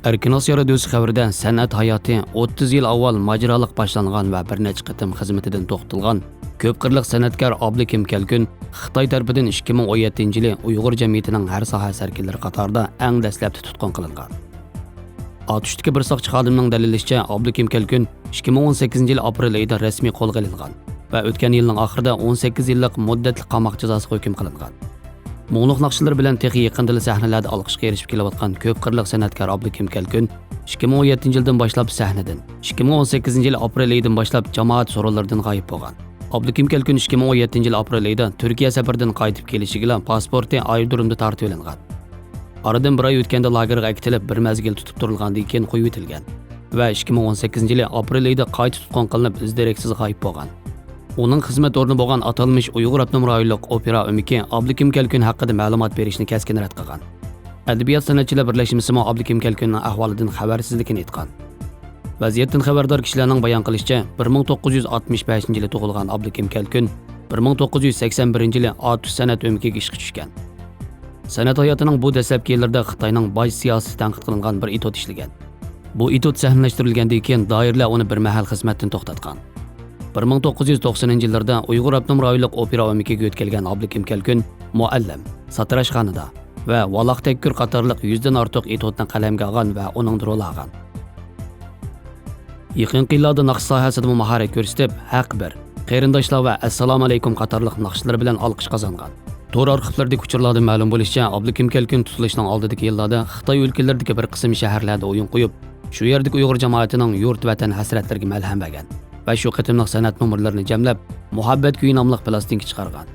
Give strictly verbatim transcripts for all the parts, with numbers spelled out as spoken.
ئەركىن ئاسىيا رادىيوسى خەۋىرىدە سەنئەت ھاياتى ئوتتۇز يىل ئاۋۋال ماجىرالىق باشلانغان ۋە بىر نەچچە قېتىم خىزمىتىدىن توختىتىلغان كۆپ قىرلىق سەنئەتكار ئابلىكىم كەلكۈن خىتاي تەرىپىدىن ئىككى مىڭ ئون يەتتىنچى يىلى ئۇيغۇر جەمئىيىتىنىڭ ھەر ساھە سەركىلىرى قاتارىدا ئەڭ دەسلەپتە تۇتقۇن قىلىنغان. ئاتۇشتىكى بىر ساقچى خادىمنىڭ دەلىللىشىچە، ئابلىكىم كەلكۈن ئىككى مىڭ ئون سەككىزىنچى يىل ئاپرېل ئېيىدا رەسمىي قولغا ئېلىنغان ۋە ئۆتكەن يىلنىڭ ئاخىرىدا ئون سەككىز يىللىق مۇددەتلىك قاماق جازاسىغا ھۆكۈم قىلىنغان. مۇڭلۇق ناخشىلىرى بىلەن تېخى يېقىندىلا سەھنىلەردە ئالقىشقا ئېرىشىپ كېلىۋاتقان كۆپ قىرلىق سەنئەتكار ئابلىكىم كەلكۈن ئىككى مىڭ ئون يەتتىنچى يىلدىن باشلاپ سەھنىدىن، ئىككى مىڭ ئون سەككىزىنچى يىل ئاپرېل ئېيىدىن باشلاپ جامائەت سورۇنلىرىدىن غايىب بولغان. ئابلىكىم كەلكۈن ئىككى مىڭ ئون يەتتىنچى يىل ئاپرېل ئېيىدا تۈركىيە سەپىرىدىن قايتىپ كېلىشىگىلا پاسپورتى ئايرودرومدا تارتىۋېلىنغان. ئارىدىن بىر ئاي ئۆتكەندە لاگېرغا ئەكېتىلىپ، بىر مەزگىل تۇتۇپ تۇرۇلغاندىن كېيىن قويۇۋېتىلگەن ۋە ئىككى مىڭ ئون سەككىزىنچى يىلى ئاپرېل ئېيىدا قايتا تۇتقۇن قىلىنىپ، ئىز دېرەكسىز غايىب بولغان. ئۇنىڭ خىزمەت ئورنى بولغان ئاتالمىش ئۇيغۇر ئاپتونوم رايونلۇق ئوپېرا ئۆمىكى ئابلىكىم كەلكۈن ھەققىدە مەلۇمات بېرىشنى كەسكىن رەت قىلغان. ئەدەبىيات سەنئەتچىلەر بىرلەشمىسىمۇ ئابلىكىم كەلكۈننىڭ ئەھۋالىدىن خەۋەرسىزلىكىنى ئېيتقان. ۋەزىيەتتىن خەۋەردار كىشىلەرنىڭ بايان قىلىشىچە، بىر مىڭ توققۇز يۈز ئاتمىش بەشىنچى يىلى تۇغۇلغان ئابلىكىم كەلكۈن بىر مىڭ توققۇز يۈز سەكسەن بىرىنچى يىلى ئاتۇش سەنئەت ئۆمىكىگە ئىشقا چۈشكەن. سەنئەت ھاياتىنىڭ بۇ دەسلەپكى يىللىرىدا خىتاينىڭ باج سىياسىتى تەنقىد قىلىنغان بىر ئېتوت ئىشلىگەن. بۇ ئېتوت سەھنىلەشتۈرۈلگەندىن كېيىن دائىرىلەر ئۇنى بىر مەھەل خىزمەتتىن توختاتقان. بىر مىڭ توققۇز يۈز توقسىنىنچى يىللىرىدا ئۇيغۇر ئاپتونوم رايونلۇق ئوپېرا ئۆمىكىگە يۆتكەلگەن ئابلىكىم كەلكۈن مۇئەللىم، ساتىراچخانىدا ۋە ۋالاق تەككۈر قاتارلىق يۈزدىن ئارتۇق ئېتوتنى قەلەمگە ئالغان ۋە ئۇنىڭدا رول ئالغان. يېقىنقى يىللاردا ناخشا ساھەسىدىمۇ ماھارەت كۆرسىتىپ، ھەق بىر، قېرىنداشلار ۋە ئەسسالامۇ ئەلەيكۇم قاتارلىق ناخشىلىرى بىلەن ئالقىش قازانغان. تور ئارخىپلىرىدىكى ئۇچۇرلاردىن مەلۇم بولۇشىچە، ئابلىكىم كەلكۈن تۇتۇلۇشنىڭ ئالدىدىكى يىللاردا خىتاي ئۆلكىلىرىدىكى بىر قىسىم شەھەرلەردە ئويۇن قويۇپ، شۇ يەردىكى ئۇيغۇر جامائىتىنىڭ يۇرت ۋەتەن ھەسرەتلىرىگە مەلھەم بەرگەن ۋە شۇ قېتىملىق سەنئەت نومۇرلىرىنى جەملەپ، مۇھەببەت كۈيى ناملىق پىلاستىنكا چىقارغان.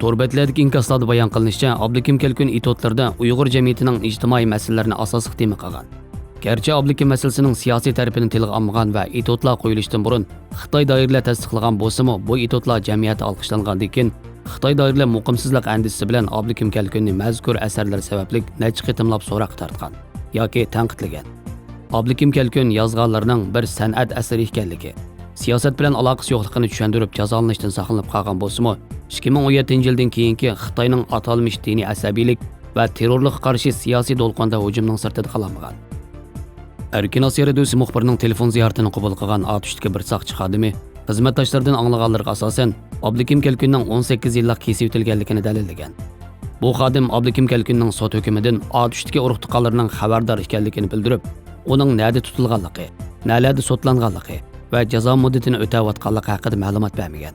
تور بەتلەردىكى ئىنكاسلاردا بايان قىلىنىشىچە، ئابلىكىم كەلكۈن ئېتوتلىرىدا ئۇيغۇر جەمئىيىتىنىڭ ئىجتىمائىي مەسىلىلىرىنى ئاساسلىق تېما قىلغان. گەرچە ئابلىكىم مەسىلىسىنىڭ سىياسىي تەرىپىنى تىلغا ئالمىغان ۋە ئېتوتلار قويۇلۇشتىن بۇرۇن خىتاي دائىرىلەر تەستىقلىغان بولسىمۇ، بۇ ئېتوتلار جەمئىيەتتە ئالقىشلانغاندىن كېيىن، خىتاي دائىرىلەر مۇقىمسىزلىق ئەندىشىسى بىلەن ئابلىكىم كەلكۈننى مەزكۇر ئەسەرلىرى سەۋەبلىك نەچچە قېتىملاپ سوراققا تارتقان ياكى تەنقىدلىگەن. ئابلىكىم كەلكۈن يازغانلىرىنىڭ بىر سەنئەت ئەسىرى ئىكەنلىكى، سىياسەت بىلەن ئالاقىسى يوقلۇقىنى چۈشەندۈرۈپ، جازالىنىشتىن ساقلىنىپ قالغان بولسىمۇ، ئىككى مىڭ ئون يەتتىنچى يىلدىن كېيىنكى خىتاينىڭ ئاتالمىش دىنىي ئەسەبىيلىك ۋە تېررورلۇققا قارشى سىياسىي دولقۇنىدا ھۇجۇمنىڭ سىرتىدا قالالمىغان. ئەركىن ئاسىيا رادىيوسى مۇخبىرىنىڭ تېلېفون زىيارىتىنى قوبۇل قىلغان ئاتۇشتىكى بىر ساقچى خادىمى خىزمەتداشلىرىدىن ئاڭلىغانلىرىغا ئاساسەن، ئابلىكىم كەلكۈننىڭ ئون سەككىز يىللىق كېسىۋېتىلگەنلىكىنى دەلىللىگەن. بۇ خادىم ئابلىكىم كەلكۈننىڭ سوت ھۆكمىدىن ئاتۇشتىكى ئۇرۇق-تۇغقانلىرىنىڭ خەۋەردار ئىكەنلىكىنى بىلدۈرۈپ، ئۇنىڭ نەدە تۇتۇلغانلىقى، نەلەردە سوتلانغانلىقى ۋە جازا مۇددىتىنى ئۆتەۋاتقانلىقى ھەققىدە مەلۇمات بەرمىگەن.